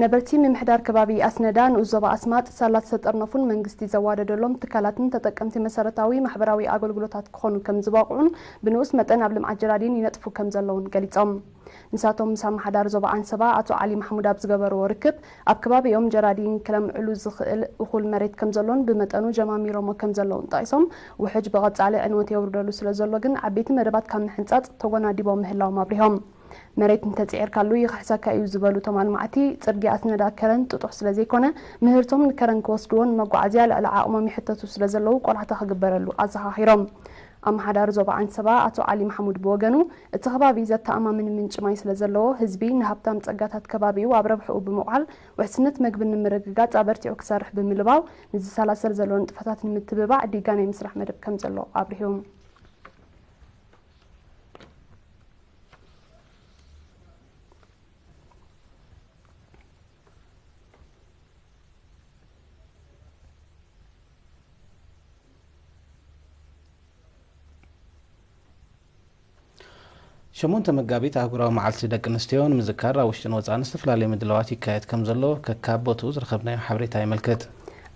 ነበርቲ ምምሕዳር ከባቢ ኣስነዳ ንኡስ ዞባ ኣስማጥ ሳላት ዝተጠርነፉን መንግስቲ ዘዋደደሎም ትካላትን ተጠቀምቲ መሰረታዊ ማሕበራዊ ኣገልግሎታት ክኾኑ ከም ዝበቕዑን ብንኡስ መጠን ኣብ ልምዓት ጀራዲን ይነጥፉ ከም ዘለውን ገሊጾም። ንሳቶም ምስ ኣመሓዳሪ ዞባ ዓንሰባ ኣቶ ዓሊ ማሕሙድ ኣብ ዝገበርዎ ርክብ፣ ኣብ ከባቢኦም ጀራዲን ክለምዕሉ ዝኽእል እኹል መሬት ከም ዘሎን ብመጠኑ ጀማሚሮሞ ከም ዘለውን ጠቒሶም፣ ውሕጅ ብቐጻሊ ዕንወት የውርደሉ ስለ ዘሎ ግን ዓበይቲ መደባት ካብ ምሕንጻጽ ተጎናዲቦም ምህላዎም ኣብሪሆም። መሬት እንተጽዒርካሉ ይኽሕሰካ እዩ ዝበሉ እቶም ኣልማዕቲ፣ ጽርግያ ኣስነዳ ከረን ጥጡሕ ስለ ዘይኮነ፣ ምህርቶም ንከረን ክወስድዎን ንመጓዓዝያ ልዕሊ ዓቕሞም ይሕተቱ ስለ ዘለዉ ቆላሕታ ክግበረሉ ኣዘኻኺሮም። ኣመሓዳሪ ዞባ ዓንሰባ ኣቶ ዓሊ ማሕሙድ ብወገኑ፣ እቲ ከባቢ ዘተኣማምን ምንጪ ማይ ስለ ዘለዎ፣ ህዝቢ ንሃብታም ጸጋታት ከባቢኡ ኣብ ረብሕኡ ብምውዓል ውሕስነት መግቢ ንምርግጋጽ ኣበርቲዑ ክሰርሕ ብምልባው፣ ንዝሰላሰል ዘሎ ንጥፈታት ንምትብባዕ ዲጋ ናይ ምስራሕ መደብ ከም ዘሎ ኣብሪሁ። ሸሞንተ መጋቢት ኣህጉራዊ መዓልቲ ደቂ ኣንስትዮ ንምዝካር ኣብ ውሽጥን ወፃእን ዝተፈላለዩ ምድላዋት ይካየድ ከም ዘሎ ከካብ ቦትኡ ዝረኸብናዮ ሓበሬታ የመልክት።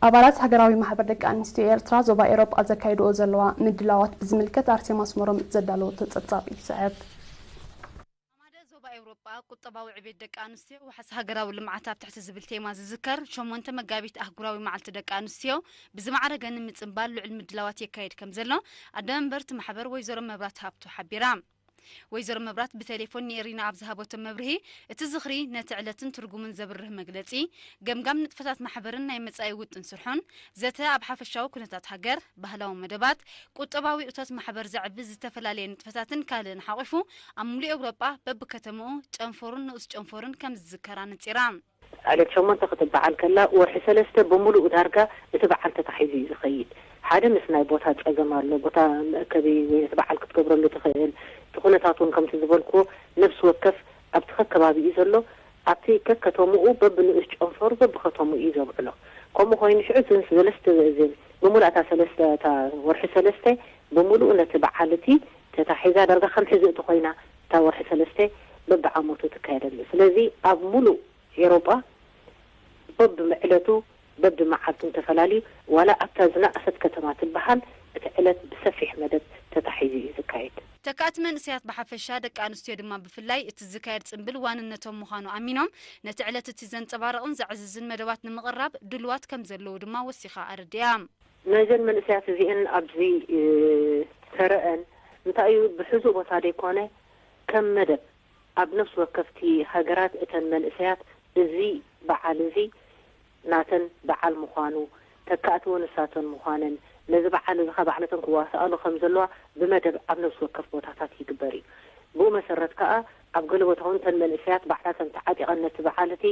ኣባላት ሃገራዊ ማሕበር ደቂ ኣንስትዮ ኤርትራ ዞባ ኤሮጳ ዘካይድኦ ዘለዋ ምድላዋት ብዝምልከት ኣርሴማ ኣስመሮም ዘዳለወቶ ጸብጻብ ይስዕብ። ኣማደ ዞባ ኤውሮጳ ቁጠባዊ ዕቤት ደቂ ኣንስትዮ ዋሕስ ሃገራዊ ልምዓት ኣብ ትሕቲ ዝብል ቴማ ዝዝከር ሸሞንተ መጋቢት ኣህጉራዊ መዓልቲ ደቂ ኣንስትዮ ብዝማዕረገ ንምጽንባል ልዑል ምድላዋት የካየድ ከም ዘሎ ኣደ መንበርቲ ማሕበር ወይዘሮ መብራት ሃብቱ ሓቢራ። ወይዘሮ መብራት ብቴሌፎን ንኤሪና ኣብ ዝሃበቶ መብርሂ፣ እቲ ዝኽሪ ነቲ ዕለትን ትርጉሙን ዘብርህ መግለጺ፣ ገምጋም ንጥፈታት ማሕበርን ናይ መጻኢ ውጥን ስርሖን፣ ዘተ ኣብ ሓፈሻዊ ኩነታት ሃገር፣ ባህላዊ መደባት፣ ቁጠባዊ እቶት ማሕበር ዘዕቢ ዝተፈላለየ ንጥፈታትን ካልእን ሓቒፉ ኣብ ሙሉእ ኤውሮጳ በብከተምኡ ጨንፈሩን ንኡስ ጨንፈሩን ከም ዝዝከር ኣነጺራ። ዕለት ሸሞንተ ክትበዓል ከላ ወርሒ ሰለስተ ብምሉኡ ዳርጋ እቲ በዓል ተታሒዙ እዩ ዝኸይድ። ሓደ ምስ ናይ ቦታ ጸገም ኣሎ፣ ቦታ መእከቢ ወይ ነቲ በዓል ክትገብረሉ ትኽእል፣ እቲ ኩነታት እውን ከምቲ ዝበልክዎ ነፍሲ ወከፍ ኣብቲ ከከባቢኡ ዘሎ ኣብቲ ከከተምኡ በብንኡስ ጨንፈሩ በብከተምኡ እዩ ዘብዕሎ። ከምኡ ኮይኑ ሽዑ እዘን ሰለስተ እዘን ብምሉእ እታ ሰለስተ እታ ወርሒ ሰለስተ ብምሉኡ ነቲ በዓል እቲ ተታሒዛ ዳርጋ ከም ሕዚ እቲ ኮይና እታ ወርሒ ሰለስተ በብዓመቱ ትካየደሉ። ስለዚ ኣብ ሙሉእ ኤሮጳ በብዕለቱ በብመዓልቱን ተፈላልዩ ዋላ ኣብታ ዝነኣሰት ከተማ ትበሃል እቲ ዕለት ብሰፊሕ መደብ ተታሒዙ እዩ ዝካየድ። ተካእቲ መንእሰያት ብሓፈሻ ደቂ ኣንስትዮ ድማ ብፍላይ እቲ ዝካየድ ጽንብል ዋንነቶም ምዃኑ ኣሚኖም ነቲ ዕለት እቲ ዘንጸባርቕን ዘዕዝዝን መደባት ንምቕራብ ድልዋት ከም ዘለዉ ድማ ወሲኻ ኣረዲኣ። ናይዘን መንእሰያት እዚአን ኣብዚ ተረአን እንታይ እዩ ብሕዙእ ቦታ ደይኮነ ከም መደብ ኣብ ነፍሲ ወከፍቲ ሃገራት እተን መንእሰያት እዚ በዓል እዚ ናተን በዓል ምዃኑ፣ ተካእቲ እውን ንሳተን ምዃነን፣ ነዚ በዓል እዚ ኸኣ ባዕለተን ክዋስኣሉ ከም ዘለዋ ብመደብ ኣብ ነፍሲ ወከፍ ቦታታት ይግበር እዩ። ብኡ መሰረት ከኣ ኣብ ገለ ቦታ እውን እተን መንእሰያት ባዕላተን ተዓጢቐን ነቲ በዓል እቲ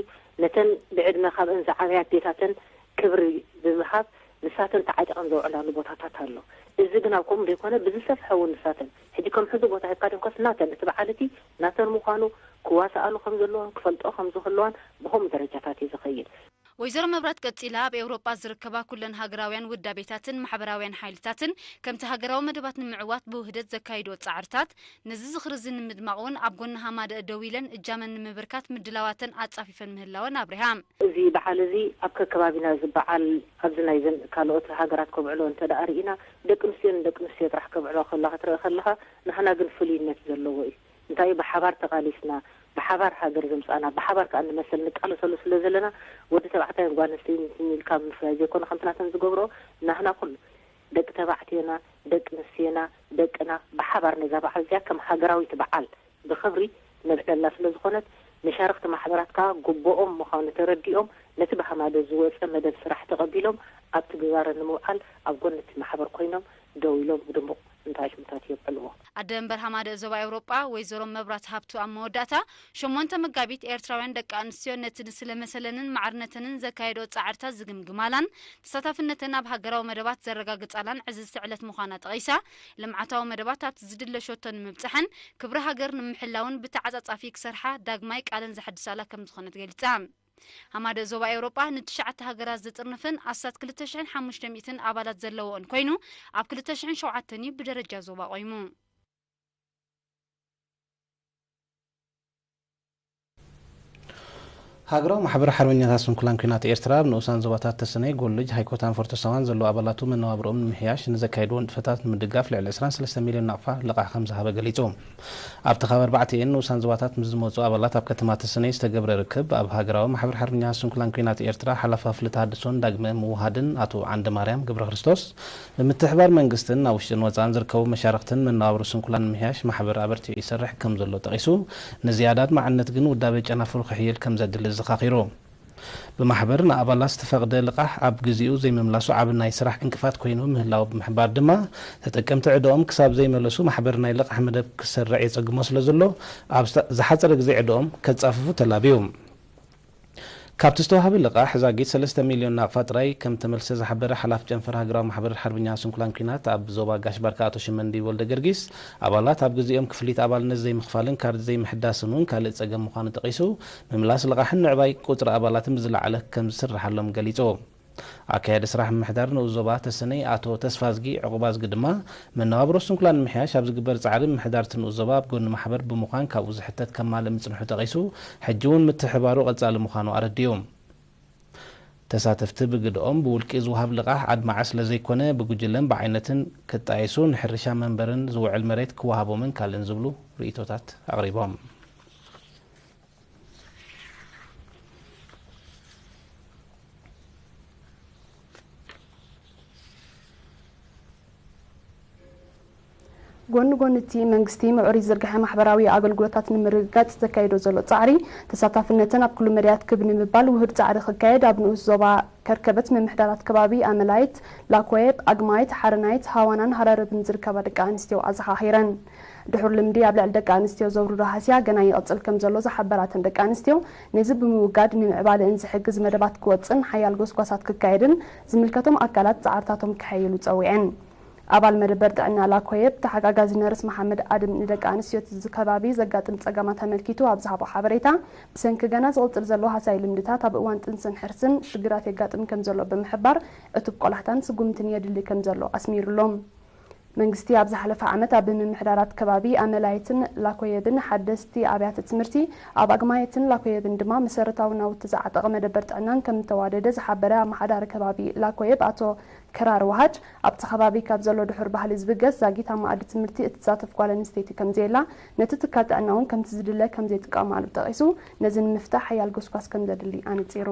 ነተን ብዕድመ ካብአን ዝዓበያ ኣዴታተን ክብሪ ብምሃብ ንሳተን ተዓጢቐን ዘውዕላሉ ቦታታት ኣሎ። እዚ ግን ኣብ ከምኡ ዘይኮነ ብዝሰፍሐ እውን ንሳተን ሕጂ ከም ሕዚ ቦታ ሂብካ ደንኮስ ናተን እቲ በዓል እቲ ናተን ምዃኑ ክዋስኣሉ ከም ዘለዎን ክፈልጦ ከም ዝኽለዋን ብኸምኡ ደረጃታት እዩ ዝኸይድ። ወይዘሮ መብራት ቀጺላ ኣብ ኤውሮጳ ዝርከባ ኩለን ሃገራውያን ውዳቤታትን ማሕበራውያን ሓይልታትን ከምቲ ሃገራዊ መደባት ንምዕዋት ብውህደት ዘካይድዎ ጻዕርታት ነዚ ዝኽሪ እዚ ንምድማቕ እውን ኣብ ጎኒ ሃማደእ ደው ኢለን እጃመን ንምብርካት ምድላዋተን ኣጻፊፈን ምህላወን ኣብሪሃ። እዚ በዓል እዚ ኣብ ከከባቢና ዝበዓል ኣብዚ ናይዘን ካልኦት ሃገራት ከብዕሎ እንተ ደኣ ርኢና ደቂ ኣንስትዮ ንደቂ ኣንስትዮ ጥራሕ ከብዕሎ ከላ ክትርኢ ከለኻ ንሕና ግን ፍሉይነት ዘለዎ እዩ። እንታይ እዩ ብሓባር ተቓሊስና ብሓባር ሃገር ዘምጻእና ብሓባር ከኣ ንመሰል ንቃለሰሉ ስለ ዘለና ወዲ ተባዕታይን ጓል ኣንስተይትን ኢልካ ምፍላይ ዘይኮነ ከምቲ ናተን ዝገብርኦ ናህና ኩሉ ደቂ ተባዕትዮና ደቂ ኣንስትዮና ደቅና ብሓባር ነዛ በዓል እዚኣ ከም ሃገራዊት በዓል ብኽብሪ ነብዕለላ ስለ ዝኾነት መሻርኽቲ ማሕበራት ከኣ ግቡኦም ምዃኑ ተረዲኦም ነቲ ብሃማደእ ዝወጸ መደብ ስራሕ ተቐቢሎም ኣብ ትግባረ ንምውዓል ኣብ ጎኒ እቲ ማሕበር ኮይኖም ደው ኢሎም ብድሙቕ እንታሽምታት የብዕልዎ። ኣደ መንበር ሃማደእ ዞባ ኤውሮጳ ወይዘሮ መብራት ሃብቱ ኣብ መወዳእታ ሸሞንተ መጋቢት ኤርትራውያን ደቂ ኣንስትዮ ነቲ ንስለ መሰለንን ማዕርነተንን ዘካየድኦ ጻዕርታት ዝግምግማላን ተሳታፍነተን ኣብ ሃገራዊ መደባት ዘረጋግጻላን ዕዝዝቲ ዕለት ምዃና ጠቒሳ፣ ልምዓታዊ መደባት ኣብቲ ዝድለ ሸቶ ንምብጻሕን ክብሪ ሃገር ንምሕላውን ብተዓጻጻፊ ክሰርሓ ዳግማይ ቃለን ዘሐድሳላ ከም ዝኾነት ገሊጻ። ሃማደእ ዞባ ኤውሮጳ ንትሽዓተ ሃገራት ዝጥርንፍን ኣስታት ክልተ ሽሕን ሓሙሽተ ሚእትን ኣባላት ዘለዎን ኮይኑ ኣብ ክልተ ሽሕን ሸውዓተን እዩ ብደረጃ ዞባ ቆይሙ። ሃገራዊ ማሕበር ሓርበኛታት ስንኩላን ኲናት ኤርትራ ኣብ ንኡሳን ዞባታት ተሰነይ፣ ጎልጅ፣ ሃይኮታን ፎርቶ ሳዋን ዘለዉ ኣባላቱ መነባብሮኦም ንምሕያሽ ንዘካየድዎ ንጥፈታት ንምድጋፍ ልዕሊ ዕስራን ሰለስተ ሚልዮን ናቕፋ ልቓሕ ከም ዝሃበ ገሊጹ። ኣብቲ ካብ ኣርባዕቲኤን ንኡሳን ዞባታት ምስ ዝመጹ ኣባላት ኣብ ከተማ ተሰነይ ዝተገብረ ርክብ፣ ኣብ ሃገራዊ ማሕበር ሓርበኛታት ስንኩላን ኲናት ኤርትራ ሓላፊ ክፍሊ ተሃድሶን ዳግመ ምውሃድን ኣቶ ዓንደማርያም ገብረክርስቶስ፣ ብምትሕባር መንግስትን ኣብ ውሽጥን ወጻእን ዝርከቡ መሻርኽትን መነባብሮ ስንኩላን ንምሕያሽ ማሕበር ኣበርቲዑ ይሰርሕ ከም ዘሎ ጠቒሱ፣ ንዝያዳ ኣድማዕነት ግን ውዳበ ጨናፍሩ ክሕይል ከም ዘድሊ ዘኻኺሩ። ብማሕበር ንኣባላት ዝተፈቕደ ልቓሕ ኣብ ግዚኡ ዘይምምላሱ ዓቢ ናይ ስራሕ ዕንቅፋት ኮይኑ ምህላው ብምሕባር ድማ፣ ተጠቀምቲ ዕደኦም ክሳብ ዘይመለሱ ማሕበር ናይ ልቓሕ መደብ ክሰርዕ የጸግሞ ስለ ዘሎ፣ ኣብ ዝሓጸረ ግዜ ዕደኦም ከጻፍፉ ተላብዩ። ካብቲ ዝተዋህበ ልቓሕ ዛጊት ሰለስተ ሚልዮን ናቕፋ ጥራይ ከም ተመልሰ ዝሓበረ ሓላፊ ጨንፈር ሃገራዊ ማሕበር ሓርበኛ ስንኩላን ኲናት ኣብ ዞባ ጋሽ ባርካ ኣቶ ሽመንዲ ወልደ ገርጊስ፣ ኣባላት ኣብ ግዚኦም ክፍሊት ኣባልነት ዘይምኽፋልን ካርድ ዘይምሕዳስን እውን ካልእ ጸገም ምዃኑ ጠቒሱ፣ ምምላስ ልቓሕን ምዕባይ ቁጽሪ ኣባላትን ብዝለዓለ ከም ዝስርሓሎም ገሊጹ። ኣካያዲ ስራሕ ምምሕዳር ንኡስ ዞባ ተሰነይ ኣቶ ተስፋዝጊ ዕቑባዝጊ ድማ፣ መነባብሮ ስንኩላን ንምሕያሽ ኣብ ዝግበር ጻዕሪ ምምሕዳር እቲ ንኡስ ዞባ ኣብ ጎኒ ማሕበር ብምዃን ካብኡ ዝሕተት ከማልእ ምጽንሑ ጠቒሱ፣ ሕጂ እውን ምትሕባሩ ቀጻሊ ምዃኑ ኣረዲኡ። ተሳተፍቲ ብግድኦም ብውልቂ ዝወሃብ ልቓሕ ኣድማዒ ስለ ዘይኮነ፣ ብጉጅለን ብዓይነትን ክጣየሱ፣ ንሕርሻ መንበርን ዝውዕል መሬት ክወሃቦምን ካልእን ዝብሉ ርእይቶታት ኣቕሪቦም። ጎኒ ጎኒ እቲ መንግስቲ ምዕሩይ ዝርግሐ ማሕበራዊ ኣገልግሎታት ንምርግጋጽ ዘካይዶ ዘሎ ጻዕሪ፣ ተሳታፍነተን ኣብ ኩሉ መዳያት ክብ ንምባል ውሁድ ጻዕሪ ክካየድ ኣብ ንኡስ ዞባ ከርከበት ምምሕዳራት ከባቢ ኣመላይት፣ ላኮየብ፣ ኣግማይት፣ ሓረናይት፣ ሃዋናን ሃራረብን ዝርከባ ደቂ ኣንስትዮ ኣዘኻኺረን። ድሑር ልምዲ ኣብ ልዕሊ ደቂ ኣንስትዮ ዘውርዶ ሃስያ ገና ይቕጽል ከም ዘሎ ዝሓበራተን ደቂ ኣንስትዮ፣ ነዚ ብምውጋድ ንምዕባለእን ዝሕግዝ መደባት ክወጽን ሓያል ጎስጓሳት ክካየድን ዝምልከቶም ኣካላት ጻዕርታቶም ከሐይሉ ጸዊዐን። ኣባል መደበር ጥዕና ላኮየብ ተሓጋጋዚ ነርስ መሓመድ ኣድም ንደቂ ኣንስትዮ እቲ ከባቢ ዘጋጥም ጸገማት ኣመልኪቱ ኣብ ዝሃቦ ሓበሬታ፣ ብሰንኪ ገና ዝቕጽል ዘሎ ሃሳይ ልምድታት ኣብ እዋን ጥንስን ሕርስን ሽግራት የጋጥም ከም ዘሎ ብምሕባር፣ ዕቱብ ቆላሕታን ስጉምትን የድሊ ከም ዘሎ ኣስሚሩሎም። መንግስቲ ኣብ ዝሓለፈ ዓመት ኣብ ምምሕዳራት ከባቢ ኣመላይትን ላኮየብን ሓደስቲ ኣብያተ ትምህርቲ፣ ኣብ ኣግማየትን ላኮየብን ድማ መሰረታዊ ናውቲ ዝዓጠቐ መደበር ጥዕናን ከም እተዋደደ ዝሓበረ ኣመሓዳሪ ከባቢ ላኮየብ ኣቶ ክራር ወሃጅ፣ ኣብቲ ከባቢ ካብ ዘሎ ድሑር ባህሊ ዝብገስ ዛጊት ኣብ መኣዲ ትምህርቲ እትሳተፍ ጓል ኣንስተይቲ ከም ዘየላ፣ ነቲ ትካል ጥዕና እውን ከምቲ ዝድለ ከም ዘይጥቀማሉ ጠቒሱ፣ ነዚ ንምፍታሕ ሓያል ጎስጓስ ከም ዘድሊ ኣነጺሩ።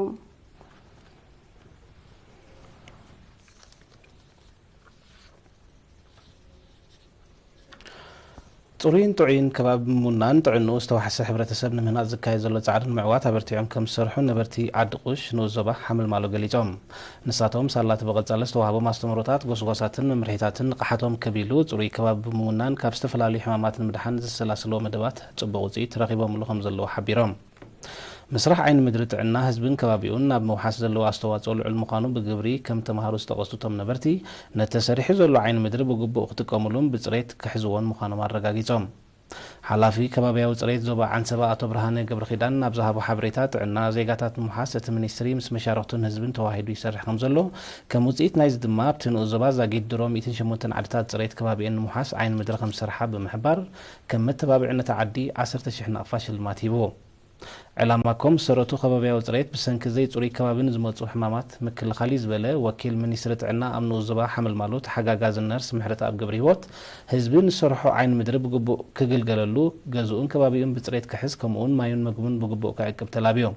ጽሩይን ጥዑይን ከባቢ ብምውናን ጥዕንኡ ዝተዋሕሰ ሕብረተሰብ ንምህናጽ ዝካየድ ዘሎ ጻዕሪ ንምዕዋት ኣበርቲዖም ከም ዝሰርሑ ነበርቲ ዓዲ ቁሽ ንኡስ ዞባ ሓመልማሎ ገሊጾም። ንሳቶም ሳላ እቲ ብቐጻሊ ዝተዋህቦም ኣስተምህሮታት፣ ጎስጓሳትን መምርሒታትን ንቕሓቶም ከቢሉ ጽሩይ ከባቢ ብምውናን ካብ ዝተፈላለዩ ሕማማት ንምድሓን ዘሰላስልዎ መደባት ጽቡቕ ውጽኢት ረኺቦምሉ ከም ዘለዉ ሓቢሮም። ምስራሕ ዓይኒ ምድሪ ጥዕና ህዝብን ከባቢኡን ናብ ምውሓስ ዘለዎ ኣስተዋጽኦ ልዑል ምዃኑ ብግብሪ ከም ተምሃሩ ዝጠቐሱ እቶም ነበርቲ፣ ነቲ ተሰሪሑ ዘሎ ዓይኒ ምድሪ ብግቡእ ክጥቀሙሉን ብጽሬት ክሕዝዎን ምዃኖም ኣረጋጊጾም። ሓላፊ ከባብያዊ ጽሬት ዞባ ዓንሰባ ኣቶ ብርሃነ ገብረኺዳን ኣብ ዝሃቦ ሓበሬታ፣ ጥዕና ዜጋታት ንምውሓስ እቲ ሚኒስትሪ ምስ መሻርኽቱን ህዝብን ተዋሂዱ ይሰርሕ ከም ዘሎ፣ ከም ውጽኢት ናይዚ ድማ ኣብቲ ንኡስ ዞባ ዛጊት ድሮ ሚእትን ሸሞንተን ዓድታት ጽሬት ከባቢኤን ንምውሓስ ዓይኒ ምድሪ ከም ዝሰርሓ ብምሕባር፣ ከም መተባብዒ ነታ ዓዲ ዓሰርተ ሽሕ ናቕፋ ሽልማት ሂቡ። ዕላማ ኮም ሰረቱ ከባብያዊ ጽሬት ብሰንኪ ዘይጽሩይ ከባቢ ንዝመጹ ሕማማት ምክልኻል እዩ ዝበለ ወኪል ሚኒስትሪ ጥዕና ኣብ ንኡስ ዞባ ሓመልማሎ ተሓጋጋዚ ነርስ ምሕረተኣብ ገብረሂወት፣ ህዝቢ ንዝሰርሖ ዓይኒ ምድሪ ብግቡእ ክግልገለሉ፣ ገዝኡን ከባቢኡን ብጽሬት ክሕዝ፣ ከምኡውን ማዩን መግቡን ብግቡእ ክዕቅብ ተላብዩ።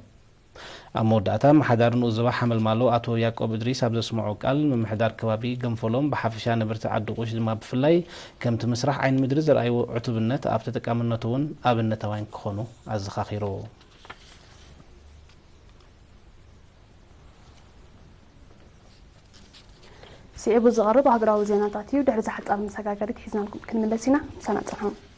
ኣብ መወዳእታ ኣመሓዳሪ ንኡስ ዞባ ሓመልማሎ ኣቶ ያቆብ እድሪስ ኣብ ዘስምዖ ቃል፣ ምምሕዳር ከባቢ ገንፈሎም ብሓፈሻ ነበርቲ ዓዲ ቁሽ ድማ ብፍላይ ከምቲ ምስራሕ ዓይኒ ምድሪ ዘርኣይዎ ዕቱብነት ኣብ ተጠቃምነቱ እውን ኣብነታውያን ክኾኑ ኣዘኻኺሩ። ስዒቡ ዝቐርብ ሃገራዊ ዜናታት እዩ። ድሕሪ እዚ ሓጻር መሰጋገሪት ሒዝናልኩም ክንምለስ ኢና። ምሳና ጽንሑ።